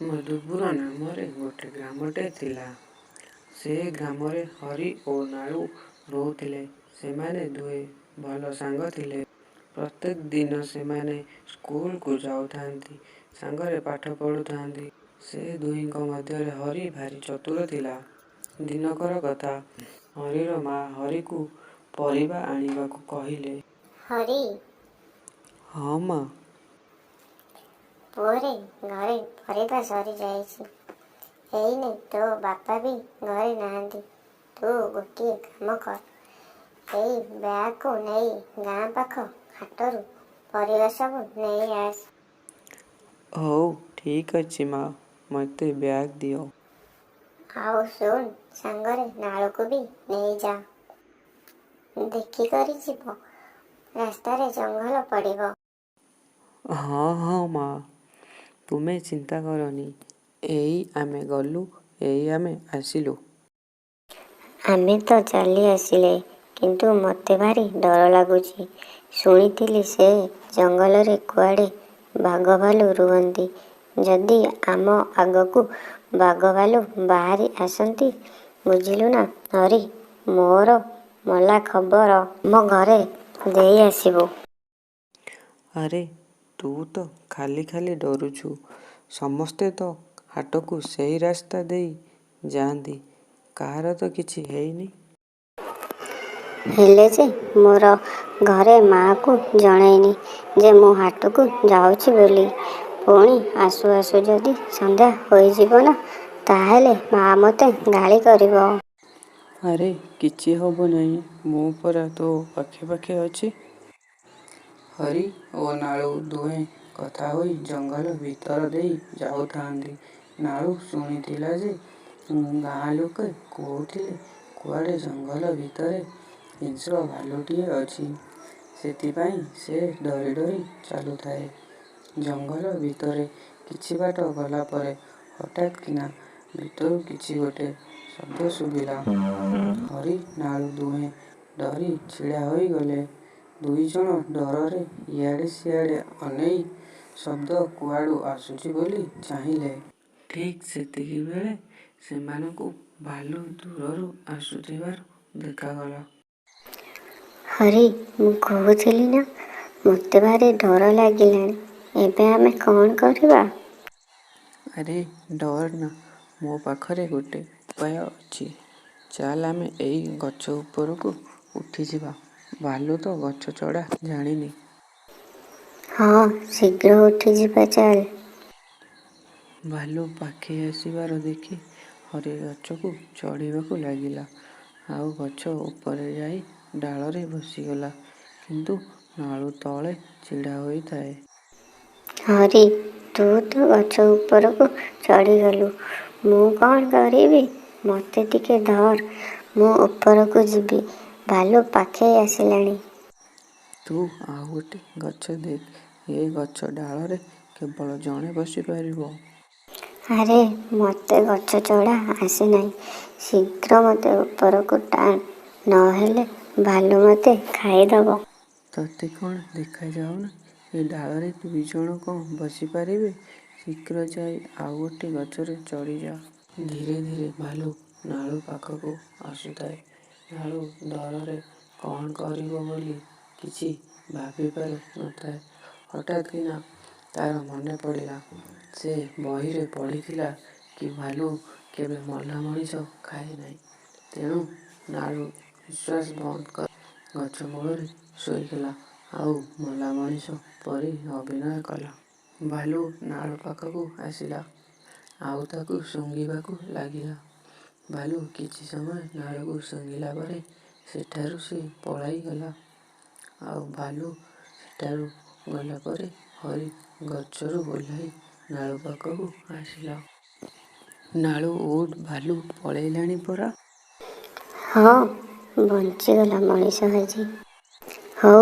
ମଧୁପୁର ନାମରେ ଗୋଟେ ଗ୍ରାମଟେ ଥିଲା। ସେ ଗ୍ରାମରେ ହରି ଓ ନାଳୁ ରହୁଥିଲେ। ସେମାନେ ଦୁହେଁ ଭଲ ସାଙ୍ଗ ଥିଲେ। ପ୍ରତ୍ୟେକ ଦିନ ସେମାନେ ସ୍କୁଲକୁ ଯାଉଥାନ୍ତି, ସାଙ୍ଗରେ ପାଠ ପଢୁଥାନ୍ତି। ସେ ଦୁହିଁଙ୍କ ମଧ୍ୟରେ ହରି ଭାରି ଚତୁର ଥିଲା। ଦିନକର କଥା, ହରିର ମା ହରିକୁ ପରିବା ଆଣିବାକୁ କହିଲେ। ହରି! ହଁ ମା! ପୁଅରେ, ଘରେ ପରିବା ସରିଯାଇଛି। ଏଇନେ ତୋ ବାପା ବି ଘରେ ନାହାନ୍ତି। ତୁ ଗୋଟିଏ କାମ କର, ଏଇ ବ୍ୟାଗକୁ ନେଇ ଗାଁ ପାଖ ହାଟରୁ ପରିବା ସବୁ ନେଇ ଆସ। ହଉ ଠିକ୍ ଅଛି ମା, ମୋତେ ବ୍ୟାଗ ଦିଅ। ଆଉ ଶୁଣ୍, ସାଙ୍ଗରେ ନାଳୁକୁ ବି ନେଇଯା। ଦେଖିକରି ଯିବ, ରାସ୍ତାରେ ଜଙ୍ଗଲ ପଡ଼ିବ। ହଁ ହଁ ମା, ତୁମେ ଚିନ୍ତା କରନି। ଏଇ ଆମେ ଗଲୁ, ଏଇ ଆମେ ଆସିଲୁ। ଆମେ ତ ଚାଲି ଆସିଲେ, କିନ୍ତୁ ମୋତେ ଭାରି ଡର ଲାଗୁଛି। ଶୁଣିଥିଲି ସେ ଜଙ୍ଗଲରେ କୁଆଡ଼େ ବାଘ ଭାଲୁ ରୁହନ୍ତି। ଯଦି ଆମ ଆଗକୁ ବାଘ ଭାଲୁ ବାହାରି ଆସନ୍ତି? ବୁଝିଲୁ ନା ହରି, ମୋର ମଲା ଖବର ଆମ ଘରେ ଦେଇ ଆସିବୁ। ଆରେ ତୁ ତ ଖାଲି ଖାଲି ଡରୁଛୁ। ସମସ୍ତେ ତ ହାଟକୁ ସେଇ ରାସ୍ତା ଦେଇ ଯାଆନ୍ତି, କାହାର ତ କିଛି ହେଇନି। ହେଲେ ଯେ, ମୋର ଘରେ ମାଆକୁ ଜଣେଇନି ଯେ ମୁଁ ହାଟକୁ ଯାଉଛି ବୋଲି। ପୁଣି ଆସୁ ଆସୁ ଯଦି ସନ୍ଧ୍ୟା ହୋଇଯିବ ନା, ତାହେଲେ ମାଆ ମୋତେ ଗାଳି କରିବ। ଆରେ କିଛି ହବ ନାହିଁ, ମୁଁ ପରା ତୋ ପାଖେ ପାଖେ ଅଛି। ହରି ଓ ନାଳୁ ଦୁହେଁ କଥା ହୋଇ ଜଙ୍ଗଲ ଭିତର ଦେଇ ଯାଉଥାନ୍ତି। ନାଳୁ ଶୁଣିଥିଲା ଯେ ଗାଁ ଲୋକେ କହୁଥିଲେ କୁଆଡ଼େ ଜଙ୍ଗଲ ଭିତରେ ହିଂସ୍ର ଭାଲୁଟିଏ ଅଛି। ସେଥିପାଇଁ ସେ ଡରି ଡରି ଚାଲୁଥାଏ। ଜଙ୍ଗଲ ଭିତରେ କିଛି ବାଟ ଗଲା ପରେ ହଠାତ୍ କିନା ଭିତରୁ କିଛି ଗୋଟେ ଶବ୍ଦ ଶୁଭିଲା। ହରି ନାଳୁ ଦୁହେଁ ଡରି ଛିଡ଼ା ହୋଇଗଲେ। ଦୁଇଜଣ ଡରରେ ଇଆଡ଼େ ସିଆଡ଼େ ଅନେଇ ଶବ୍ଦ କୁଆଡ଼ୁ ଆସୁଛି ବୋଲି ଚାହିଁଲେ। ଠିକ୍ ସେତିକିବେଳେ ସେମାନଙ୍କୁ ଭାଲୁ ଦୂରରୁ ଆସୁଥିବାର ଦେଖାଗଲା। ହରି, ମୁଁ କହୁଥିଲି ନା, ମୋତେ ଭାରି ଡର ଲାଗିଲାଣି। ଏବେ ଆମେ କ'ଣ କରିବା? ଆରେ ଡରନା, ମୋ ପାଖରେ ଗୋଟେ ଉପାୟ ଅଛି। ଚାଲ ଆମେ ଏଇ ଗଛ ଉପରକୁ ଉଠିଯିବା। ଭାଲୁ ତ ଗଛ ଚଢ଼ା ଜାଣିନି। ହଁ, ଶୀଘ୍ର ଉଠିଯିବା ଚାଲ। ଭାଲୁ ପାଖେଇ ଆସିବାର ଦେଖି ହରି ଗଛକୁ ଚଢ଼ିବାକୁ ଲାଗିଲା। ଆଉ ଗଛ ଉପରେ ଯାଇ ଡାଳରେ ବସିଗଲା। କିନ୍ତୁ ନାଳୁ ତଳେ ଛିଡ଼ା ହୋଇଥାଏ। ହରି, ତୁ ତ ଗଛ ଉପରକୁ ଚଢ଼ିଗଲୁ, ମୁଁ କ'ଣ କରିବି? ମୋତେ ଟିକେ ଧର୍, ମୁଁ ଉପରକୁ ଯିବି। ଭାଲୁ ପାଖେଇ ଆସିଲାଣି। ତୁ ଆଉ ଗୋଟେ ଗଛ ଦେଖ, ଏ ଗଛ ଡାଳରେ କେବଳ ଜଣେ ବସିପାରିବ। ଆରେ, ମୋତେ ଗଛ ଚଢ଼ା ଆସେ ନାହିଁ। ଶୀଘ୍ର ମୋତେ ଉପରକୁ ଟାଣ, ନହେଲେ ଭାଲୁ ମୋତେ ଖାଇଦେବ। ତତେ କ'ଣ ଦେଖାଯାଉନି ଏ ଡାଳରେ ଦୁଇଜଣ କ'ଣ ବସିପାରିବେ? ଶୀଘ୍ର ଯାଇ ଆଉ ଗୋଟେ ଗଛରେ ଚଢ଼ିଯା। ଧୀରେ ଧୀରେ ଭାଲୁ ନାଳୁ ପାଖକୁ ଆସୁଥାଏ। ନାଳୁ ଡରରେ କ'ଣ କରିବ ବୋଲି କିଛି ଭାବିପାରୁ ନଥାଏ। ହଠାତ୍ କିନା ତା'ର ମନେ ପଡ଼ିଲା, ସେ ବହିରେ ପଢ଼ିଥିଲା କି ଭାଲୁ କେବେ ମଲା ମଣିଷ ଖାଏ ନାହିଁ। ତେଣୁ ନାଳୁ ନିଃଶ୍ୱାସ ବନ୍ଦ କରି ଗଛ ମୂଳରେ ଶୋଇଗଲା, ଆଉ ମଲା ମଣିଷ ପରି ଅଭିନୟ କଲା। ଭାଲୁ ନାଳୁ ପାଖକୁ ଆସିଲା, ଆଉ ତାକୁ ଶୁଙ୍ଘିବାକୁ ଲାଗିଲା। ଭାଲୁ କିଛି ସମୟ ନାଳୁକୁ ଶୁଙ୍ଘିଲା ପରେ ସେଠାରୁ ସେ ପଳାଇଗଲା। ଆଉ ଭାଲୁ ସେଠାରୁ ଗଲା ପରେ ହରି ଗଛରୁ ଓହ୍ଲାଇ ନାଳୁ ପାଖକୁ ଆସିଲା। ନାଳୁ ଉଠ୍, ଭାଲୁ ପଳେଇଲାଣି ପରା। ହଁ, ବଞ୍ଚିଗଲା ମଣିଷ ଆଜି। ହଉ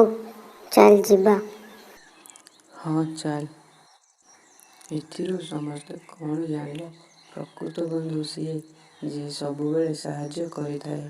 ଚାଲ ଯିବା। ହଁ ଚାଲ। ଏଥିରୁ ସମସ୍ତେ କ'ଣ ଜାଣିଲ? ପ୍ରକୃତ ବନ୍ଧୁ ସିଏ, ଯିଏ ସବୁବେଳେ ସାହାଯ୍ୟ କରିଥାଏ।